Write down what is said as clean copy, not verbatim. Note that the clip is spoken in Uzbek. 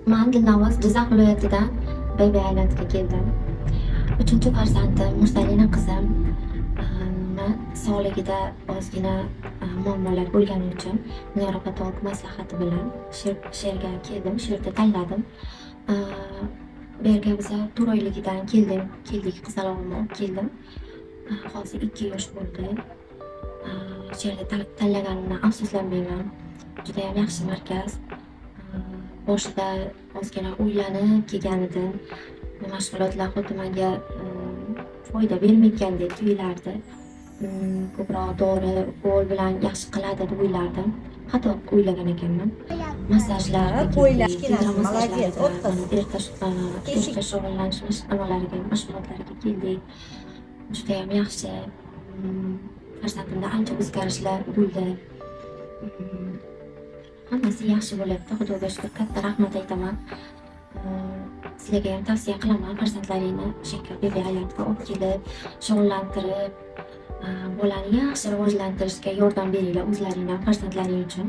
Man Dilnavoz, Jizzax viloyatidan Baby Islandga keldim. Uchinchi farzandim Mursalina qizim sog'ligida ozgina muammolar bo'lgani uchun nevropatolog maslahati bilan shu yerga keldim, shu yerda tanladim. Bu yerga biza 4 oyligidan keldik, qizalog'imni olib keldim. Hozir 2 yosh bo'ldi. Shu yerda tanlaganimdan afsuslanmayman. Judayam yaxshi markaz. Boshida ozgina o'ylanib kelgan edim. Mashg'ulotlar xuddi menga foyda bermayotgandek tuyulardi. Ko'proq dori, ukol bilan yaxshi qiladi deb o'ylardim. Xato o'ylagan ekanman. Massajlarga Qo'ylar keldik, kichkinasi, молодец, gidromassajlarga, o'tqiz. Erta Teshik. erta shug'ullanish anolariga, mashg'ulotlariga keldik. Judayam yaxshi. Farzandimda ancha o'zgarishlar bo'ldi. Hammasi yaxshi bo'lyapti, Xudoga shukur. Katta rahmat aytaman. Sizlarga ham tavsiya qilaman, farzandlaringni o'sha yerga, Baby Islandga olib kelib, shug'ullantirib, bolani yaxshi rivojlantirishga yordam beringlar o'zlaringni ham farzandlaring uchun.